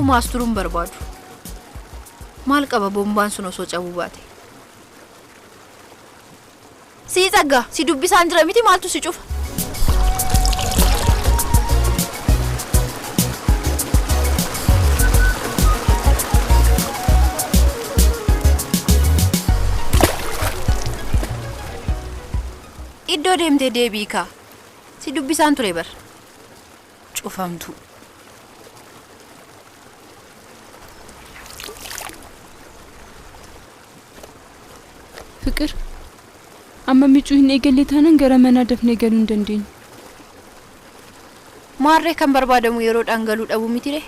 Takkumaa as turuun barbaadu. Maal qaba bombaan sun osoo cabuu baate? Sii Tsaggaa, si dubbisaan jira miti maaltu si cufa? Iddoo deemtee deebi'i kaa. Si dubbisaan ture bar. Cufamtu. Fiqir, amma miicuu hin eegalle taanaan gara manaa dafnee galuu hin dandeenyu. Maarree kan barbaadamu yeroodhaan galuu dhabuu mitiree?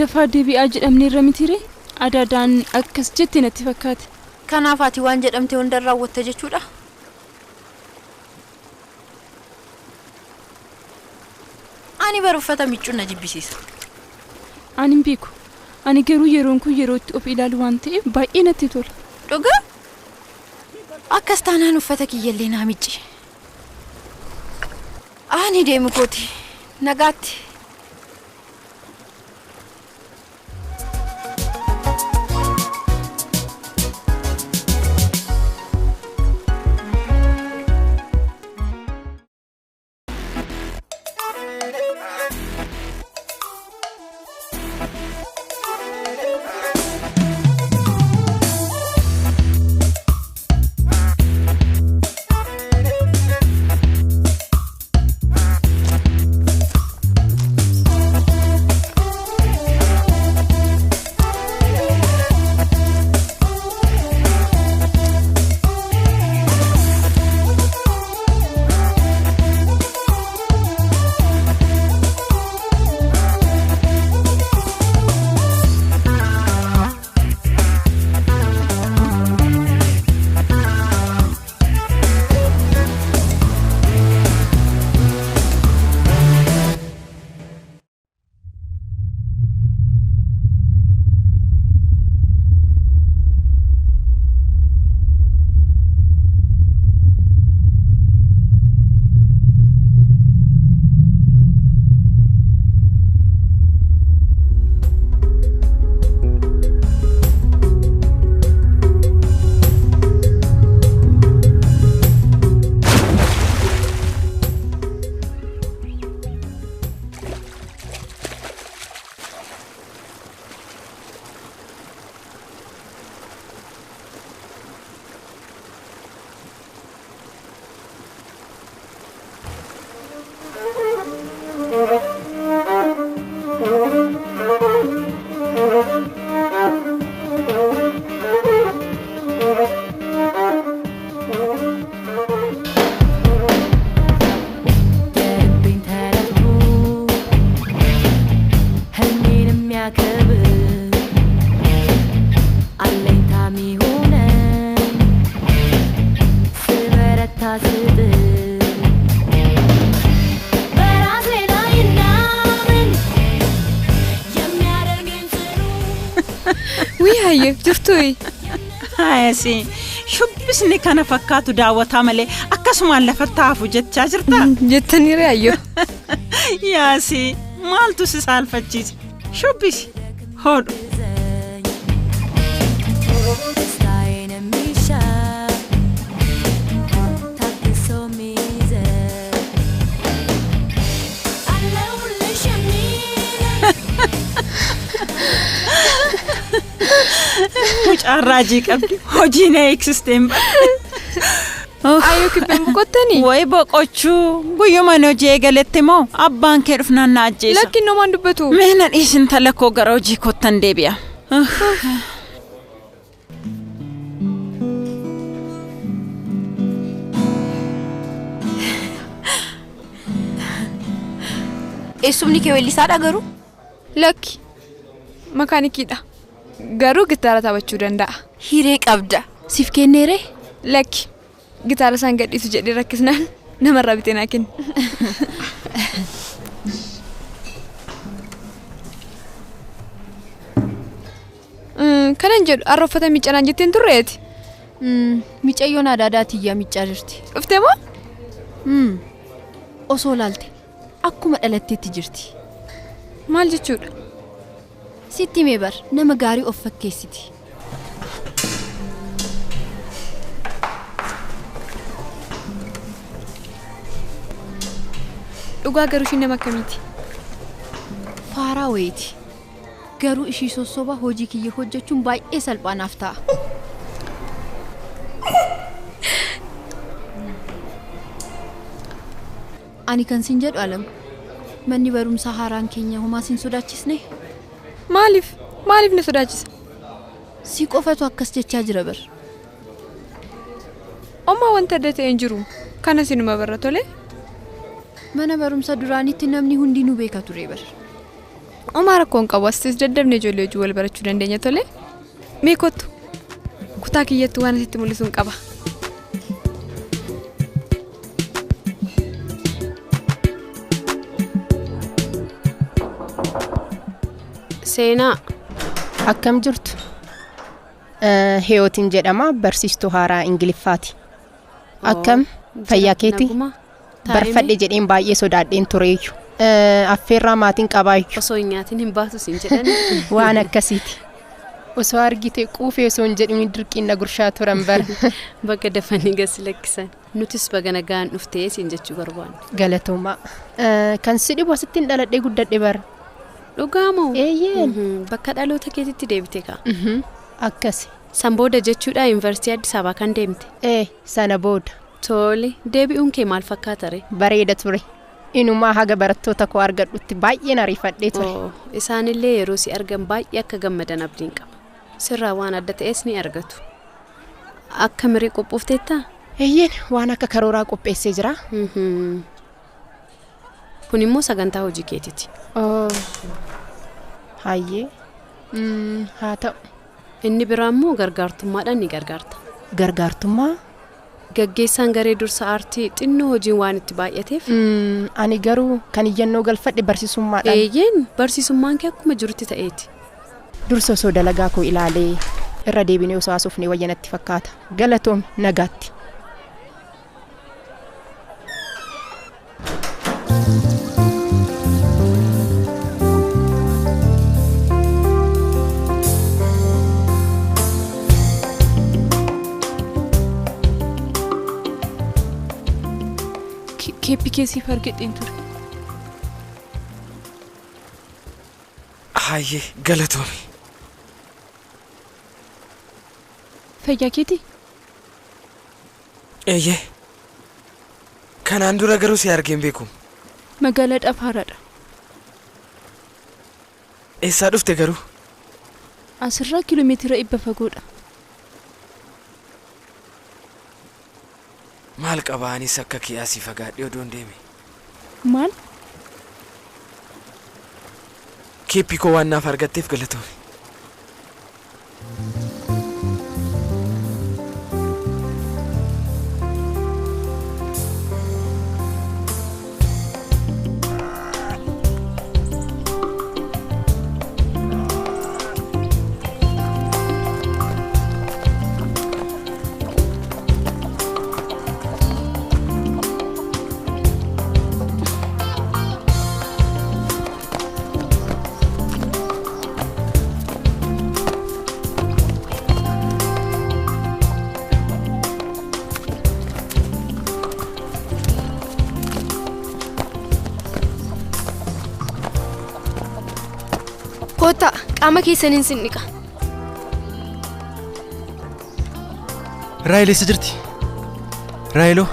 Dafaa deebi'aa jedhamneerra mitiree? Adaadaan akkas jette natti fakkaate. Kanaaf ati waan jedhamte hunda raawwatte jechuudha? Ani bar uffata miicuun na jibbisiisa. Ani hin beeku. Ani garuu yeroon kun yeroo itti of ilaalu waan ta'eef baay'ee natti tola. Dhugaa? Akkas taanaan uffata kiyyallee naa micci. Ani deemu kooti. Nagaatti. Haayasi, shubbisni kana fakkaatu daawwataa malee akkasumaan lafatti hafu jechaa jirtaa? Jettaniire ayyo. Yaasi, maaltu si saalfachiise? Shubbisi, hodhu. Mucaan raajii qabdi. Hojii na eegsisteen bara. Ayyoo kibbeen boqottanii? Wayi boqochuu guyyuma ani hojii eegaletti moo abbaan kee dhufnaan na ajjeesa. Lakki namaan dubbatu. Mee na dhiisin tala koo gara hojii koottan deebi'a. Eessumni kee weellisaadha garuu? Lakki makaanikiidha. Garuu gitaara taphachuu danda'a. Hiree qabda. Siif kenneeree? Lakki gitaara isaan gadhiisu jedhee rakkisnaan namarraa bitee naa kenne. Kanan jedhu har'a uffata miiccanaan jetteen turreeti. Micayyoon adaadhaa tiyyaa miiccaa jirti. Dhuftee moo? Osoo laalte akkuma dhalatteetti jirti. Maal jechuudha? Sitti himee bar nama gaarii of fakkeessiti. Dhugaa garuu ishiin nama akkamiiti? Faaraa wayiiti. Garuu ishii sossobaa hojii kiyya hojjechuun baay'ee salphaa naaf ta'a. Ani kan siin jedhu Alam, manni barumsaa haaraan keenya homaa siin sodaachisne? Maaliif? Maaliif na sodaachisa? Si qofatu akkas jechaa jira bar. Ommaa wanta adda ta'e hin jiru. Kana sinuma barra tole. Mana barumsa duraanitti namni hundinuu beeka ture bar. Omaa rakkoo hin qabu. Asitti daddabne ijoollee hojii wal barachuu dandeenya tole. Mee kottu. Kutaa kiyyattuu waan asitti mul'isuun qaba. Seenaa. Akkam jirtu? Hiyootiin jedhama, barsiistuu haaraa Ingiliffaati. Akkam? Fayyaa keeti? Barfadhe jedheen baay'ee sodaadheen tureeyyu. Affeerraa maatiin qabaayyu. Osoo hin nyaatin hin baatu siin jedhan. Waan akkasiiti. Osoo argite quufee osoo hin jedhimin dirqiin na gurshaa turan bara. Bakka dafanii gasi lakkisan. Nutis baga nagaan dhuftee siin jechuu barbaanna. Galatoomaa. Kan si dhibu asittiin dhaladhee guddadhe bara. Dhugaa moo? Eeyyeen. Bakka dhaloota keetitti deebite kaa. Akkasi. San booda jechuudha yuunivarsiitii Addis Ababaa kan deemte. Sana booda. Tole, deebi'uun kee maal fakkaata ree? Bareeda ture. Inumaa haga barattoota koo argadhutti baay'een ariifadhee ture. Isaanillee yeroo si argan baay'ee akka gammadan abdiin qaba. Sirraa waan adda ta'es ni argatu. Akka miree qophoofteettaa? Eeyyeen, waan akka karooraa qopheessee jira. Kun immoo sagantaa hojii keetiiti. Hayyee. Haa ta'u. Inni biraa immoo gargaartummaadhaan ni gargaarta. Gargaartummaa? Gaggeessaan garee dursa aartii xinnoo hojiin waan itti baay'ateef. Ani garuu kan iyyannoo galfadhe barsiisummaadhaan. Eeyyeen, barsiisummaan kee akkuma jirutti ta'eeti. Dursa osoo dalagaa koo ilaalee irra deebinee osoo haasofnee wayya natti fakkaata. Galatoom, nagaatti. Keeppi keessiif argadheen ture. Hayyee, galatoomi. Fayyaa keeti? Eeyyee. Kanaan dura garuu si argeen beeku. Magaalaadhaaf haaraadha. Eessaa dhufte garuu? Asirraa kiiloomeetira 100 fagoodha. Maal qaba anis akka kee asii fagaadhee odoon deeme. Maal? Keeppii koo waan naaf argatteef galatoomi. Kottaa, qaama keessaniin sin dhiqa. Raahel eessa jirti? Raaheloo?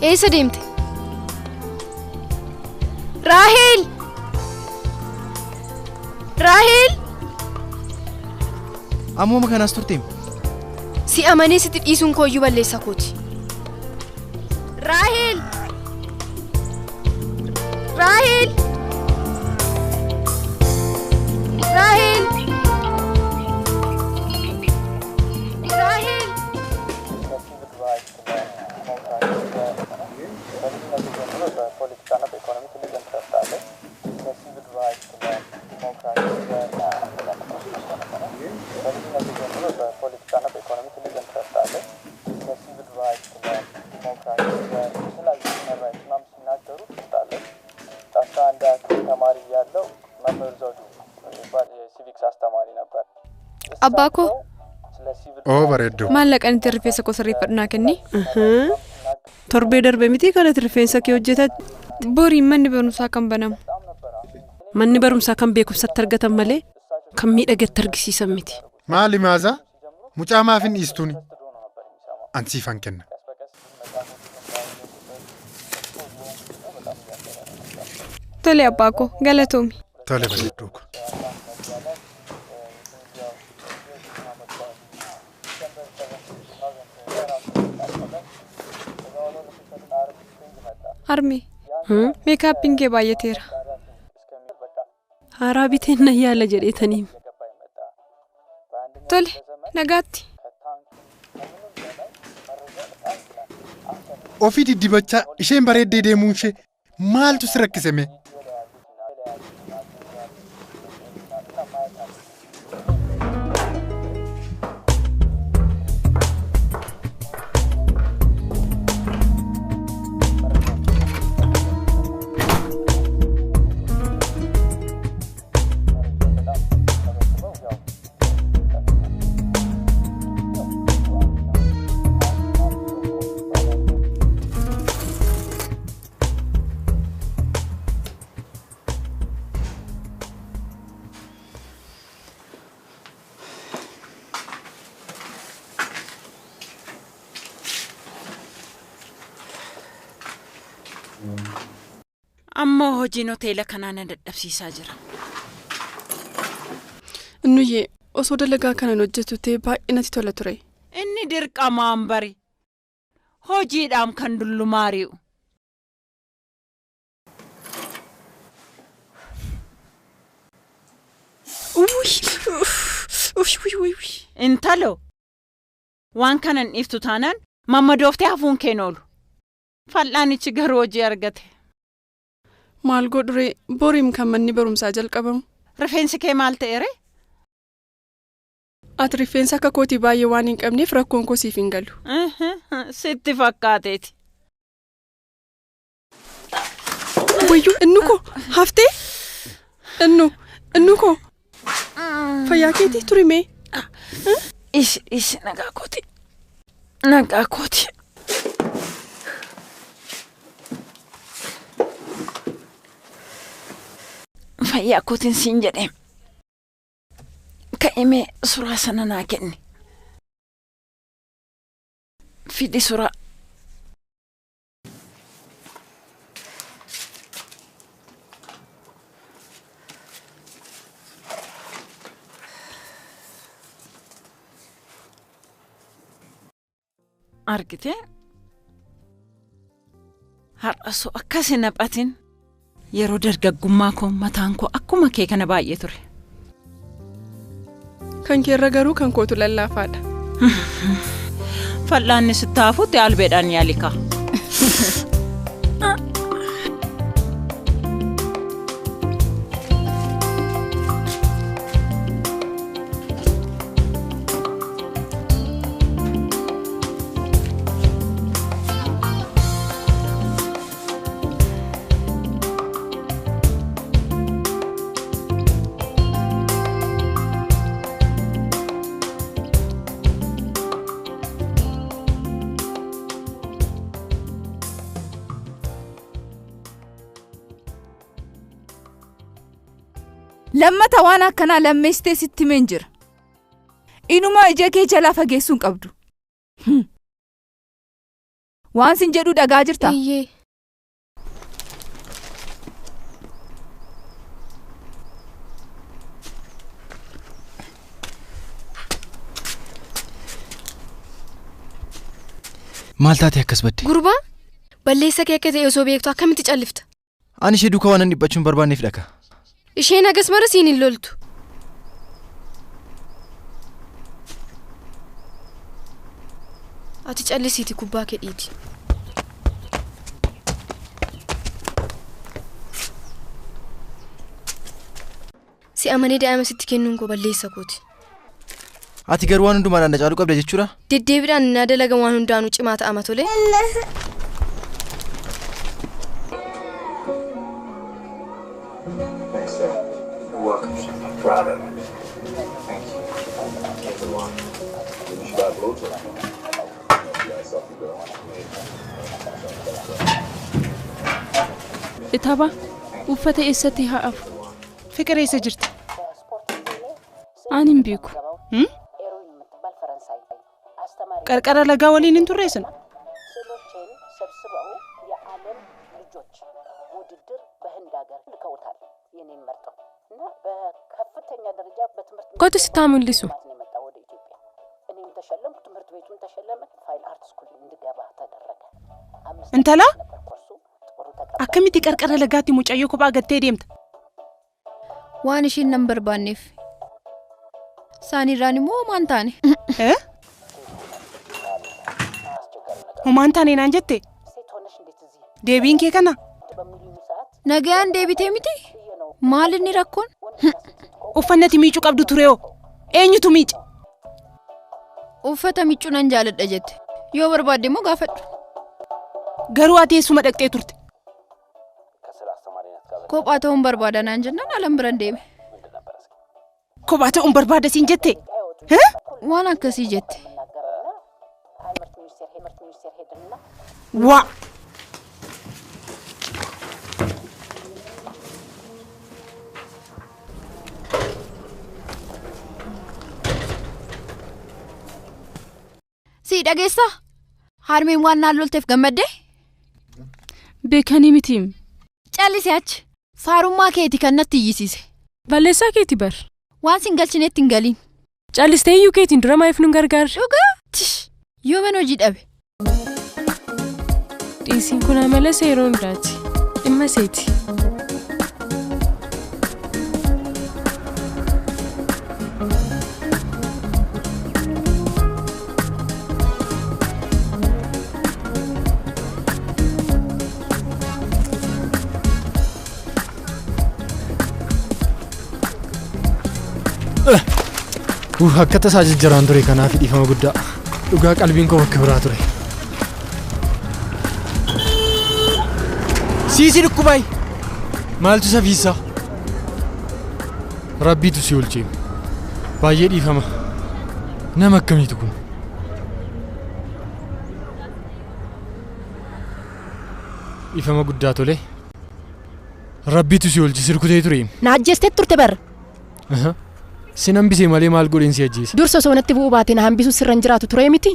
Eessa deemte? Raahel! Raahel! Ammuma kanaas turteem? Si amanee sitti dhiisuun kooyyuu balleessa kooti. Raahel! Raahel! Rahel! Rahel! Abbaa koo. Oo bareedduu. Maallaqaan itti rifeensa koo sirreeffadhu naa kenni. Torbee darbe miti kanatti rifeensa kee hojjetatte. Boriin manni barumsaa kan banamu. Manni barumsaa kan beekumsatti argatan malee kan miidhagetti argisiisan miti. Maali Maazaa? Mucaa maaf hin dhiistuuni? An siifan kenna. Tole abbaa koo galatoomi. Tole bareedduu koo. Harmee meekaappiin kee baay'ateera. Haaraa biteen na yaala jedheetaniim. Tole nagaatti. Ofii diddibachaa isheen bareeddee deemuun ishee maaltu si rakkise mee? Ammoo hojiin hoteela kanaa na dadhabsiisaa jira. Innuyyee osoo dalagaa kanan hojjetu ta'e baay'ee natti tola ture. Inni dirqamaan bari. Hojiidhaan kan dullumaari'u. Intalo waan kanan dhiiftu taanaan mammadooftee hafuun keen oolu. Fal'aanichi garuu hojii argate. Maal godhure boriim kan manni barumsaa jalqabamu. Rifeensi kee maal ta'e ree? Ati rifeensa akka kootii baay'ee waan hin qabneef rakkoon koo siif hin galu. Sitti fakkaateeti. Wayyuu innu koo haftee? Innu koo fayyaa keetii turimee? Ishi nagaa kooti. Nagaa kooti. Fayyaa kootiin siin jedhee. Ka'imee suuraa sana naa kenni. Fidi suuraa. Argitee? Har'a osoo akkas hin haphatin yeroo dargaggummaa koo mataan koo akkuma kee kana baay'ee ture. Kan keerra garuu kan kootu lallaafaadha. Fal'aanni sitti hafuutti albeedhaan yaalika. Lammata waan akkanaa lammeessitee sitti himeen jira. Inumaa ija kee jalaa fageessuu hin qabdu. Waan sin jedhu dhagaa jirta? Maal taate akkas badde? Gurbaa balleessa kee akka ta'e osoo beektu akkamitti callifta? Ani ishee duukaa waan dhiphachuu hin barbaanneef dhaka. Isheen hagas mara siin hin loltu. Ati callisiiti kubbaa kee dhiiti. Si amanee daa'ima sitti kennuun koo balleessa kooti. Ati garuu waan hundumaadhaan na caaluu qabda jechuudha? Deddeebiidhaan na dalaga waan hundaanuu cimaa ta'ama tole. Thanks, sir. You're welcome. I'm proud of you. Thank you. Itabaa uffata eessatti haa afu? Fiqir eessa jirti? Ani hin beeku. Qarqara lagaa waliin hin turreessin? Kottu sitti haa mul'isu. Intala akkamitti qarqara lagaatti mucayyoo kophaa gattee deemta? Waan ishiin nan barbaanneef. Isaanirraan immoo homaan taane. Homaan taane naan jette? Deebiin kee kana? Nagayaan deebitee miti? Maal inni rakkoon? Uffanni ati miicuu qabdu ture hoo? Eenyutu miica? Uffata miicuu nan jaaladha jette. Yoo barbaadde immoo gaafadhu. Garuu ati eessuma dhaqxee turte? Kophaa ta'uun barbaada naan jennaan alan biran deeme. Kophaa ta'uun barbaada siin jette? Waan akkasii jette. Waa! Si dhageessaa? Harmeen waan naan lolteef gammaddee? Beekanii mitiim. Callisi achi. Faarummaa keeti kan natti iyyisiise. Balleessaa keeti bar. Waan sin galchinetti hin galiin. Callistee iyyuu keetiin dura maaliif nun gargaarre? Dhugaa? Tish! Yoo mana hojii dhabe. Dhiisiin kun amala seeroo hundaati. Dhimma seeti. Akka tasaa jijjiiraan ture kanaaf dhiifama guddaa. Dhugaa qalbiin koo bakka biraa ture. Siisi dhukkubaay! Maaltu safiisaa? Rabbiitu si oolchee. Baay'ee dhiifama. Nama akkamiitu kun? Dhiifama guddaa tole. Rabbiitu si oolche sirkutee ture. Na ajjeestee turte bar. Sin hambisee malee maal godheen si ajjeese? Dursa osoo natti bu'uu baate na hambisuu sirra hin jiraatu ture miti?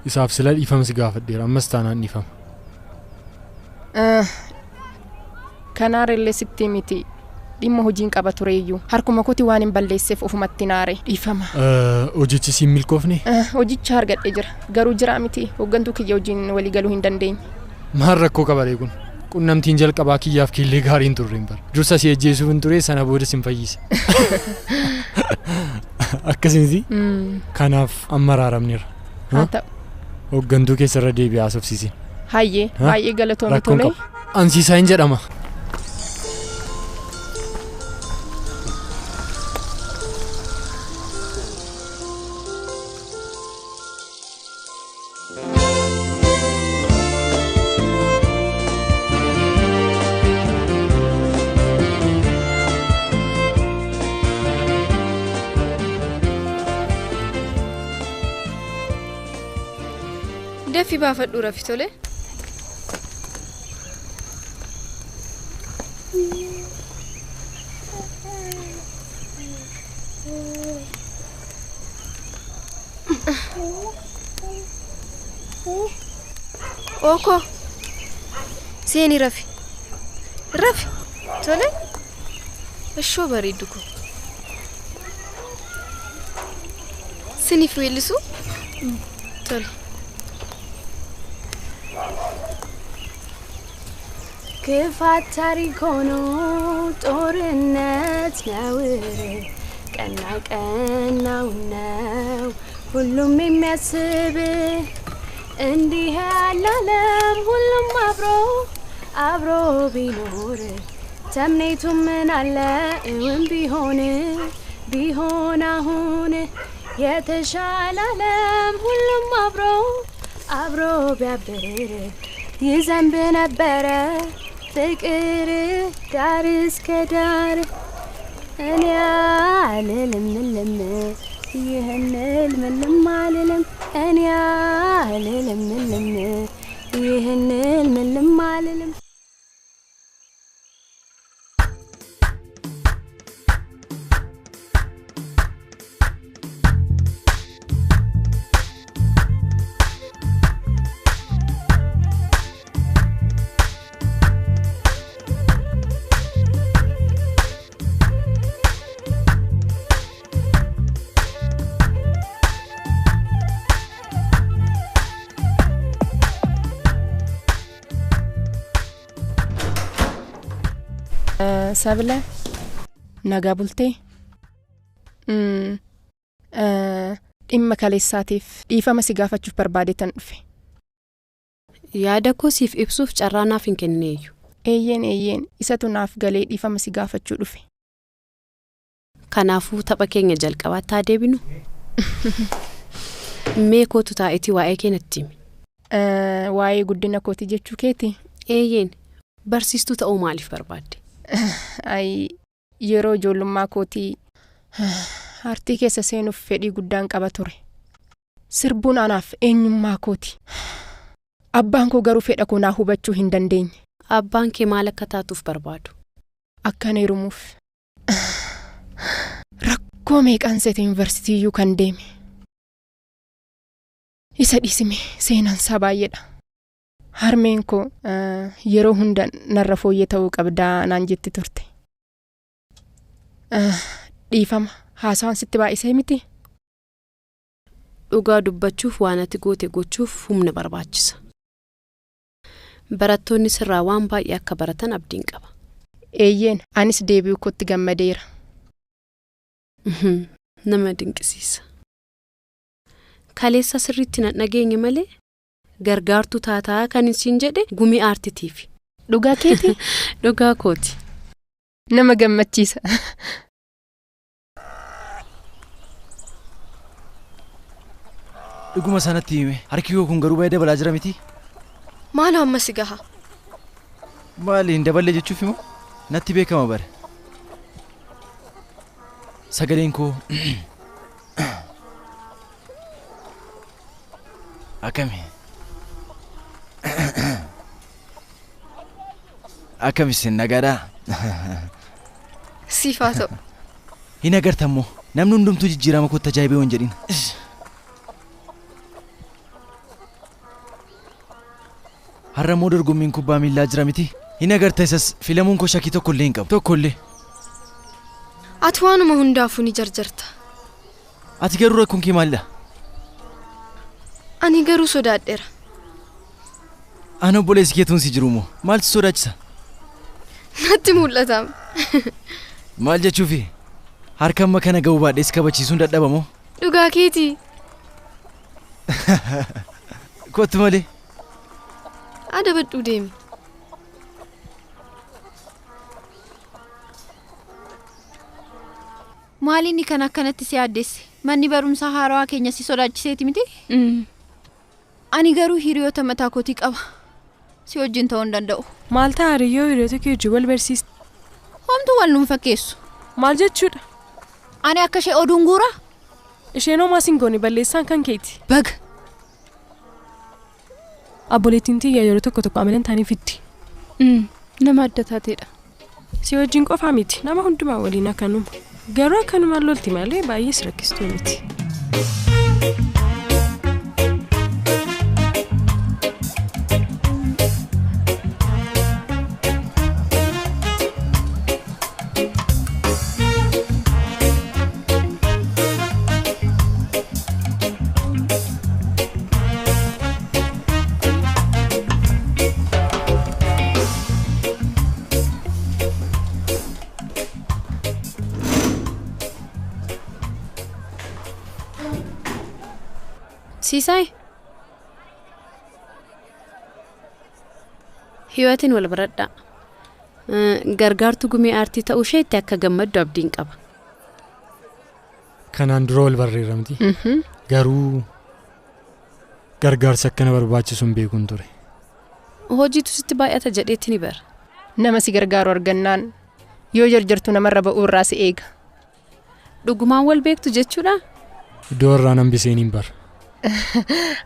Isaaf sila dhiifama si gaafadheera ammas taanaan dhiifama. Kanaarellee sitti miti dhimma hojiin qaba tureeyyuu harkuma kooti waan hin balleesseef ofumatti naare dhiifama. Hojichi siin milkoofne? Hojicha argadhee jira garuu jira miti hooggantuu kiyya hojiin walii galuu hin dandeenye. Maal rakkoo qabaree kun? Qunnamtiin jalqabaa kiyyaaf kiillee gaarii hin turre hin bara. Dursa si ajjeesuuf hin ture sana booda sin fayyise. Akkas miti? Kanaaf amma araaramneerra. Haa ta'u. Hooggantuu keessarra deebi'ee haasofsiisin. Hayyee baay'ee galatoomii tole. Ansiisaa hin jedhama. Dafii baafadhu rafi tole. Ooko seeni rafi rafi tole ishoo bareeddu ko siniif weellisu tole. ክፋት ታሪክ ሆኖ ጦርነት ነውር ቀና ቀናው ነው ሁሉም የሚያስብ እንዲህ ያለ ዓለም ሁሉም አብሮ አብሮ ቢኖር ተምኔቱ ምን አለ እውን ቢሆን ቢሆን አሁን የተሻለ ዓለም ሁሉም አብሮ አብሮ ቢያብር ይዘንብ ነበረ ፍቅር ዳር እስከ ዳር። እኔ አልልም ልም ይህን ምንም አልልም እኔ አልልም ልም ይህን ምንም አልልም። Sabila nagaa bultee dhimma kaleessaatiif dhiifama si gaafachuuf barbaadetan dhufe. Yaada koo siif ibsuuf carraa naaf hin kennineeyyu. Eeyyeen isatu naaf galee dhiifama si gaafachuu dhufe. Kanaafuu tapha keenya jalqabaatti haa deebinu. Mee kootu taa'itii waa'ee kee natti himi. Waa'ee guddina kootii jechuu keeti? Eeyyeen barsiistuu ta'uu maaliif barbaadde? Yeroo ijoollummaa kootii aartii keessa seenuuf fedhii guddaan qaba ture. Sirbuun anaaf eenyummaa kooti. Abbaan koo garuu fedha koo naa hubachuu hin dandeenye. Abbaan kee maal akka taatuuf barbaadu? Akkan heerumuuf. Rakkoo meeqaan seete yuunivarsiitiiyyuu kan deeme. Isa dhiisime seenaan isaa baay'eedha. Harmeen koo yeroo hunda narra fooyyee ta'uu qabdaa naan jetti turte. Dhiifama haasawaan sitti baay'isee miti? Dhugaa dubbachuuf waan ati goote gochuuf humna barbaachisa. Barattoonni sirraa waan baay'ee akka baratan abdiin qaba. Eeyyeen anis deebi'uu kootti gammadeera. Nama dinqisiisa. Kaleessa sirriitti na dhageenye malee gargaartuu taataa kan isin jedhe gumii aartitiifi. Dhugaa keeti? Dhugaa kooti. Nama gammachiisa. Dhuguma sanatti hime harki koo kun garuu baay'ee dabalaa jira miti? Maaloo amma si gaha? Maali hin daballe jechuuf immoo natti beekama bare. Sagaleen koo akkami? Akkami isin nagaadhaa? Siif haa ta'u. Hin agartammoo namni hundumtuu jijjiirama kootti ajaa'ibee waan jedhin. Har'a immoo dorgommiin kubbaa miillaa jira miti? Hin agarta isas filamuun koo shakkii tokko illee hin qabu. Tokko illee. Ati waanuma hundaafuu ni jarjarta. Ati garuu rakkoon kee maalidha? Ani garuu sodaadheera. Ana obboleessi keetuun si jiru moo? Maaltu sodaachisa? Natti mul'ata. Maal jechuufi? Harka amma kana ga'uu baadhees kabachiisuun dadhabamoo? Dhugaa keeti. Kottu malee. Adabadhuu deemi. Maali inni kan akkanatti si yaaddesse? Manni barumsaa haarawaa keenya si sodaachiseeti miti? Ani garuu hiriyoota mataa kootii qaba. Si wajjin ta'uu hin danda'u. Maal ta'a hiriyyoo hiriyoota kee wajjin wal barsiiste? Homtuu wal nuun fakkeessu. Maal jechuudha? Ani akka ishee oduun guuraa? Isheen homaa siin goone balleessaan kan keeti. Baga! Abboleettiin tiyya yeroo tokko tokko amala hin taane fiddi. Nama adda taateedha. Si wajjin qofaa miti nama hundumaa waliin akkanuma. Garuu akkanumaan lolti malee baay'ees rakkistuu miti. Siisaay. Hiyyootiin wal baradhaa. Gargaartuu gumii aartii ta'uu isheetti akka gammaddu abdiin qaba. Kanaan dura wal barreerra miti. Garuu gargaarsa akkana barbaachisu hin beekuun ture. Hojiitu sitti baay'ata jedheetti ni bara. Nama si gargaaru argannaan yoo jarjartu namarra ba'uu irraa si eega. Dhugumaan wal beektu jechuudha? Iddoo irraa nan biseen hin bara.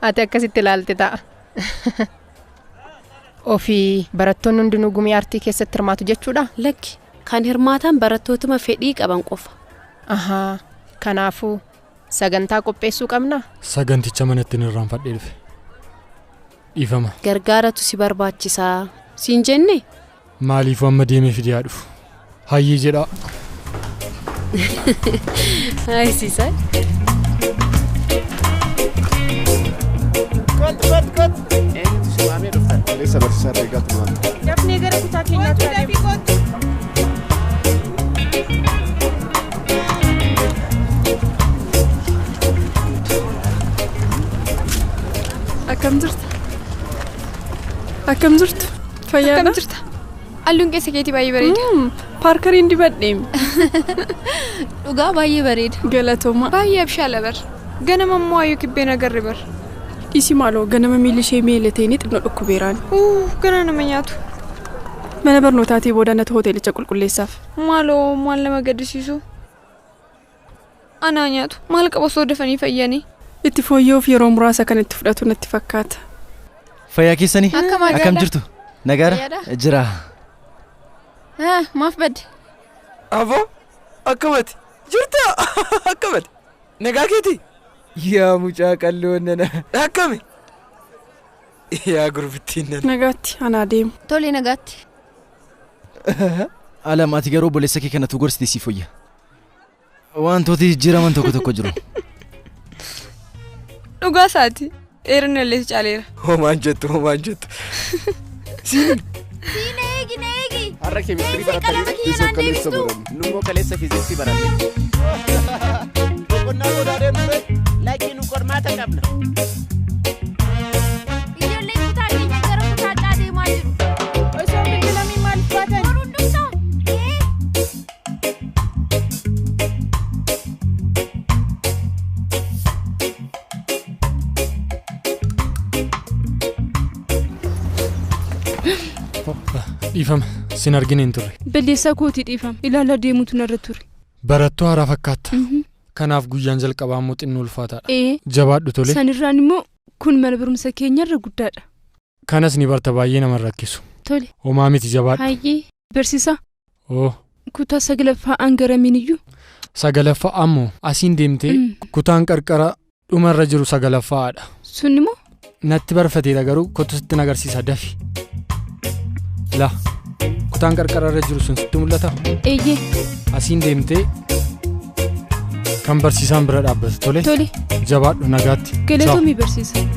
Ati akkasitti ilaalte ta'a. Ofii barattoonni hundinuu gumii aartii keessatti hirmaatu jechuudha? Lakki kan hirmaatan barattootuma fedhii qaban qofa. Ahaa kanaafuu sagantaa qopheessuu qabna? Saganticha manatti irraanfadhee dhufe. Dhiifama. Gargaaratu si barbaachisaa siin jenne? Maaliifuu amma deemee fidee haa dhufu? Hayyee jedhaa. Hayi Siisaay. Eenyutu si waamee dhuftan? Kaleessa barsiisaa Reegaatu nu waame. Dafnee gara kutaa keenyaatti adeemu. Akkam jirta? Akkam jirtu? Fayyaadha? Akkam jirta? Halluun keessa keetii baay'ee bareeda. Paarkariin dibadheem. Dhugaa baay'ee bareeda. Galatooma. Baay'ee abshaala bar. Ganama immoo ayyuu kibbeen agarre bar. Dhiisi maaloo ganama miilli ishee meelatee ni xinnoo dhukkubeeraan. Gara nama nyaatu. Mana barnootaatii booda natu hoteelicha qulqulleessaaf. Maaloo maal nama gaddisiisu? Anaa nyaatu maal qaba osoo dafanii fayyanii? Itti fooyya'uuf yeroo muraasa kan itti fudhatu natti fakkaata. Fayyaa keessanii? Akkam jirtu? Nagaara? Jira. Maaf badde? Aboo akkamati? Jirta akkamati? Nagaa keeti? Yaa mucaa qalloo nana. Akkami? Yaa gurbittiin nana. Nagaatti anaa deemu. Tole nagaatti. Alam ati garuu obboleessa kee kanatu gorsite siif fooyya. Wantooti jijjiiraman tokko tokko jiru. Dhugaa isaati. Dheerina illee si caaleera. Homaan jettu homaan jettu. Siin. Siin eegi na eegi. Har'a keemistirii baratanii Isa kaleessa baranne. Nummoo kaleessa fiiziksii baranne. Boqonnaa godaa deemnee lakkii nu qormaata qabna. Ijoolleen kutaa keenya gara kutaa caa deemaa jiru. Osoo bilbilamii maaliif baatan? Boruun dhuftaa? Dhiifama sin argine hin turre. Balleessaa kootii dhiifama. Ilaalaa deemuutu narra ture. Barattuu haaraa fakkaata. Kanaaf guyyaan jalqabaa immoo xinnoo ulfaataadha. Jabaadhu tole. Sanirraan immoo kun mana barumsa keenyarra guddaadha. Kanas ni barta baay'ee nama rakkisu. Tole. Homaa miti jabaadhu. Hayyee barsiisaa. Oo. Kutaa saglaffaa an garamiin iyyuu. Sagalaffaa ammoo asiin deemtee kutaan qarqara dhumarra jiru sagalaffaadha. Sun immoo? Natti barfateera garuu kottu sitti agarsiisa dafi. La kutaan qarqararra jiru sun sitti mul'ata? Eeyyee. Asiin deemtee kan barsiisaan bira dhaabbatu tole? Tole. Jabaadhu nagaatti. Galatoomii barsiisa.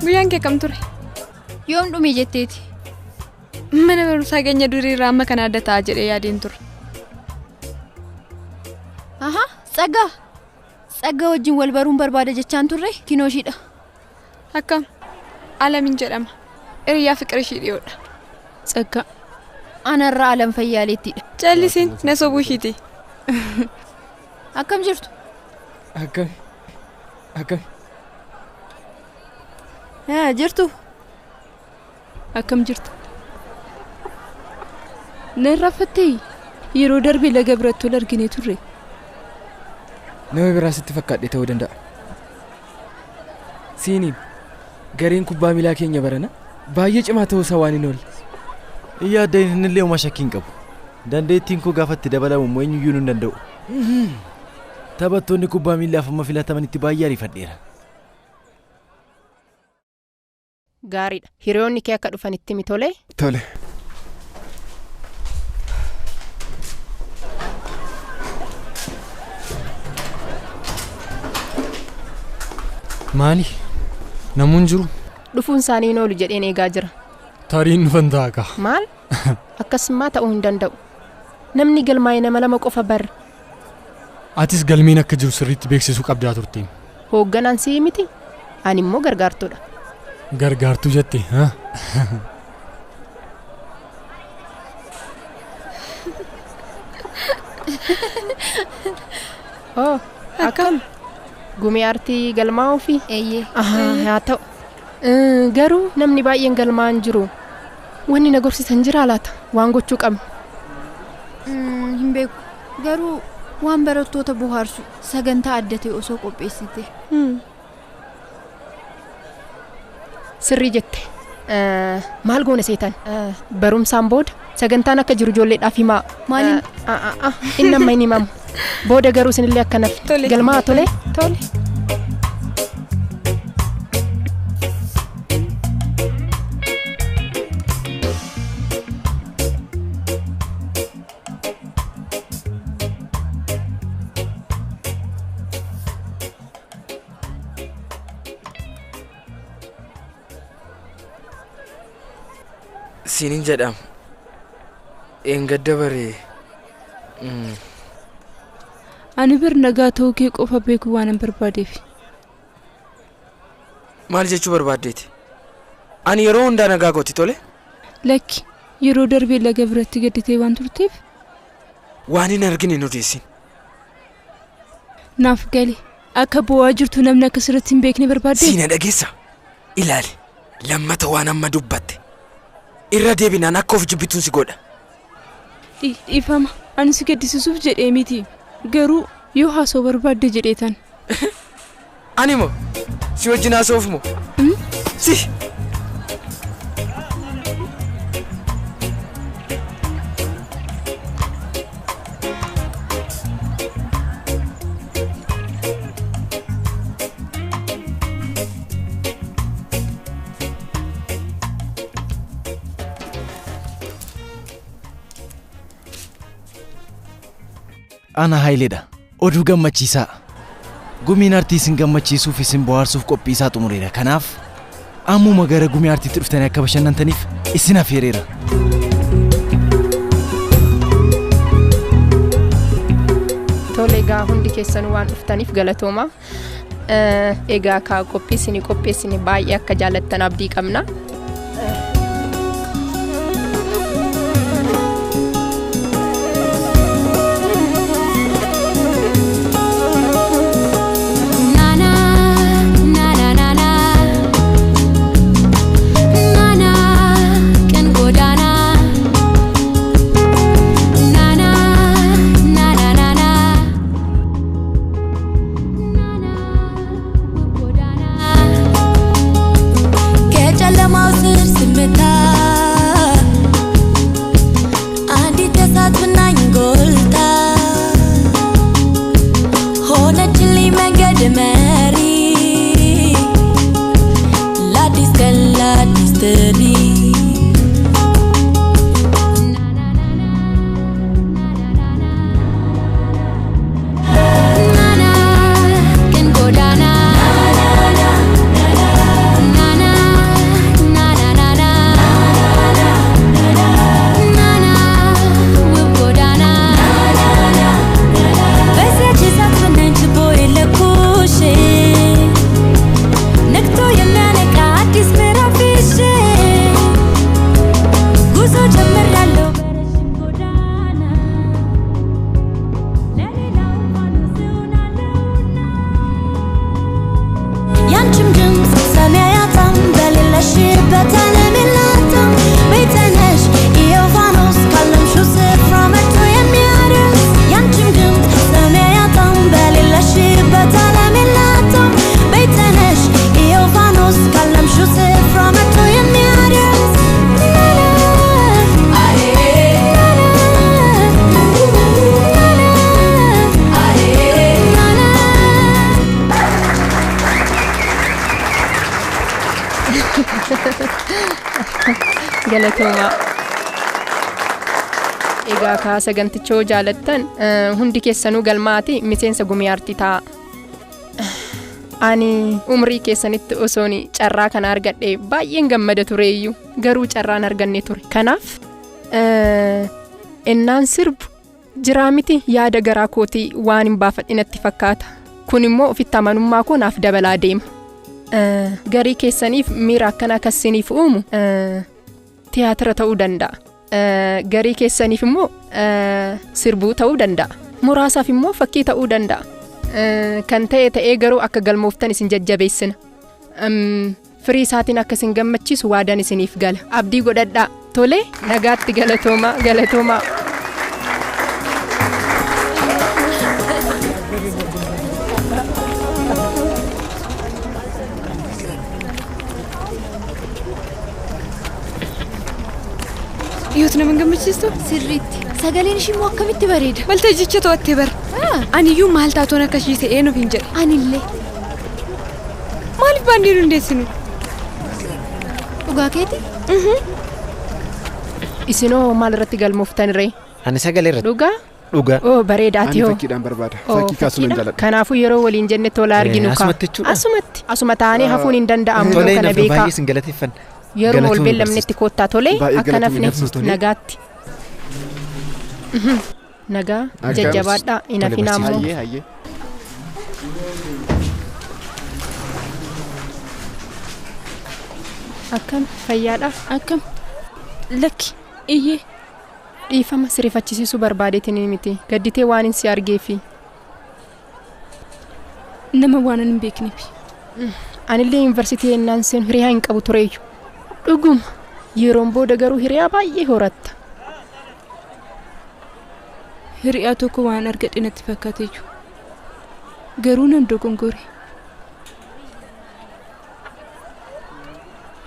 Guyyaan kee kam ture? Yoom dhume jetteeti? Mana barumsaa keenya durii irraa amma kana adda ta'a jedhee yaadeen ture. Aha, Tsaggaa. Tsaggaa wajjin wal baruun barbaada jechaan turre kinoo ishiidha. Akkam? Alamiin jedhama. Hiriyaa fiqir ishii dhiyoodha. Tsaggaa. Anarraa Alam Fayyaaleettidha. Callisiin na sobuu ishiiti. Akkam jirtu? Akkam. Akkam. Jirtu? Akkam jirta? Na irraanfattee yeroo darbe laga biratti wal arginee turre. Nama biraa sitti fakkaadhe ta'uu danda'a. Siiniin gareen kubbaa miilaa keenya barana baay'ee cimaa ta'uu isaa waan hin oolle. Yaadda inni illee homaa shakkii hin qabu. Dandeettiin koo gaafa itti dabalamu immoo eenyuyyuu hin danda'u. Taphattoonni kubbaa miilaaf amma filatamanitti baay'ee ariifadheera. Gaariidha. Hiriyoonni kee akka dhufanitti mi tole? Tole. Maali? Namoonni jiru? Dhufuun isaanii hin oolu jedheen eegaa jira. Tariin dhufan ta'a kaa. Maal? Akkasumaa ta'uu hin danda'u. Namni galmaa'e nama lama qofa barra. Atis galmeen akka jiru sirriitti beeksisuu qabdaa turte. Hoogganaan si'i miti. Ani immoo gargaartuudha. Gargaartuu jette ha? Oh, akkam? Gumii aartii galmaa'uu fi? Eeyyee. Haa ta'u. Garuu namni baay'een galmaa'an jiru. Wanni na gorsisan jira laata? Waan gochuu qabnu. Hin beeku. Garuu waan barattoota bohaarsu sagantaa adda ta'e osoo qopheessite. Sirrii jette. Maal goone seetan? Barumsaan booda Sagantaan akka jiru ijoolleedhaaf himaa. Maaliin? Inni amma hin himamu. Booda garuu isinillee akka nafti. Galmaa tole? Tole. Siinin jedhama. Eengadda baree. Ani bir nagaa ta'uu kee qofa beekuu waan hin barbaadeef. Maal jechuu barbaaddeeti? Ani yeroo hundaa nagaa kooti tole? Lakki yeroo darbee laga biratti gadditee waan turteef. Waan hin argine hin odeessin. Naaf gali akka bo'aa jirtu namni akka sirriitti hin beekne barbaadde. Siina dhageessa. Ilaali lammata waan amma dubbatte. Irra deebinaan akka of jibbituun si godha. Dhiifama ani si gaddisiisuuf jedhee miti garuu yoo haasoo barbaadde jedheetan. Ani moo si wajjin haasa'uuf moo? Si. Ana Haayileedha. Oduu gammachiisaa. Gumiin aartii isin gammachiisuuf isin bohaarsuuf qophii isaa xumureera. Kanaaf ammuma gara gumii aartiitti dhuftanii akka bashannantaniif isin affeereera. Tole egaa hundi keessanuu waan dhuftaniif galatooma. Egaa kaa qophii isinii qopheessine baay'ee akka jaallattan abdii qabna. Galatooma. Egaa kaa saganticha yoo jaalattan hundi keessanuu galmaati miseensa gumii aartii ta'a. Ani umrii keessanitti osoon carraa kana argadhe baay'een gammada tureeyyuu garuu carraan arganne ture. Kanaaf innaan sirbu jiraa miti yaada garaa kootii waan hin baafadhe natti fakkaata. Kun immoo ofitti amanummaa koo naaf dabalaa deema. Garii keessaniif miira akkana akkasiniif uumu tiyaatira ta'uu danda'a. Garii keessaniif immoo sirbuu ta'uu danda'a. Muraasaaf immoo fakkii ta'uu danda'a. Kan ta'e ta'ee garuu akka galmooftan isin jajjabeessina. Firii isaatiin akka isin gammachiisu waadaan isiniif gala. Abdii godhadhaa. Tole nagaatti galatoomaa galatoomaa. Hiyoot nama gammachiistu? Sirriitti. Sagaleen ishii immoo akkamitti bareeda. Waltajjicha to'attee bara. Aniyyuu maal taatoon akka ishii ta'ee nuuf hin jedhe. Anillee. Maaliif baandii nu hundeessinu? Dhugaa keeti? Isinoo maal irratti galmooftan ree? Ani sagalee irratti. Dhugaa? Dhugaa. Oo bareedaati hoo. Ani fakkiidhaan barbaada. Fakkii kaasuu nan jaalladha. Kanaafuu yeroo waliin jenne tola arginu kaa. Asumatti jechuudha. Asumatti. Asuma taanee hafuun hin danda'amu Tolee kana nafnu beekaa. baay'ee isin galateeffanna. Yeroo ol Galatoomii beellamnetti koottaa tolee Baay'ee akka galatoomii nafne barsiistuu. nagaatti. Nagaa Akka- jajjabaadhaa hin Tole hafinaa barsiistuu. immoo. Hayyee hayyee. Akkam fayyaadha. Akkam lakki iyyee. Dhiifama sirreeffachisiisuu barbaadeetiin miti. Gadditee waan hin si argeefi. Nama waan hin beekneef. Anillee yuunivarsiitii ennaan seenu hiriyaa hin qabu tureeyyu. Dhuguma yeroon booda garuu hiriyaa baay'ee horatta. Hiriyaa tokko waan argadhe natti fakkaateeyyu. Garuu nan dogongore.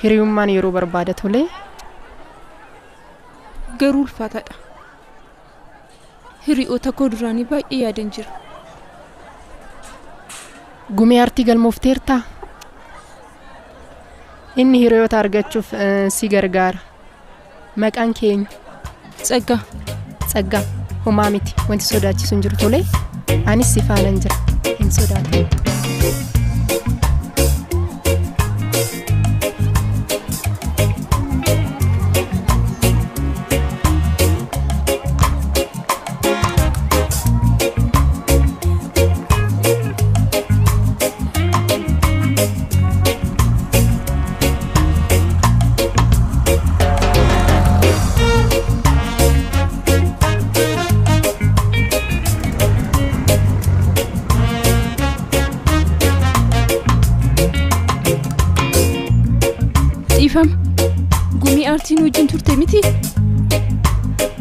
Hiriyummaan yeroo barbaada tolee. Garuu ulfaataadha. Hiriyoota koo duraanii baay'ee yaadan jira. Gumii artii galmoofteertaa? Inni hiriyoota argachuuf si gargaara. Maqaan keenya? Tsaggaa. Tsaggaa. Homaa miti. Wanti sodaachisu hin jiru tolee. Anis si faanan jira. Hin sodaatin. Dhiifama. Gumii aartiin wajjin turte miti?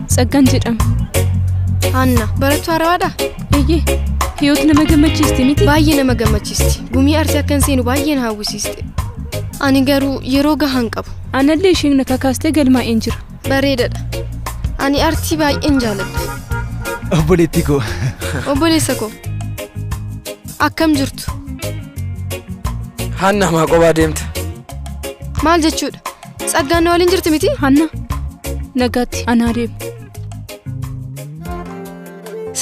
Tsaggaan jedhama. Hanna, barattuu haarawaadha? Eeyyee. Hiyoot nama gammachiisti miti? Baay'ee nama gammachiisti. Gumii aartii akkan seenu baay'ee na hawwisiiste. Ani garuu yeroo gahaa hin qabu. Anallee isheen na kakaastee galmaa'een jira. Bareedadha. Ani aartii baay'een jaaladha. Obboleettii koo. Obboleessa koo. Akkam jirtu? Hanna maa qophaa deemta? Maal jechuudha? Tsaggaan na waliin jirti miti? Hanna. Nagaatti anaa deemu.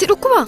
Si dhukkuba?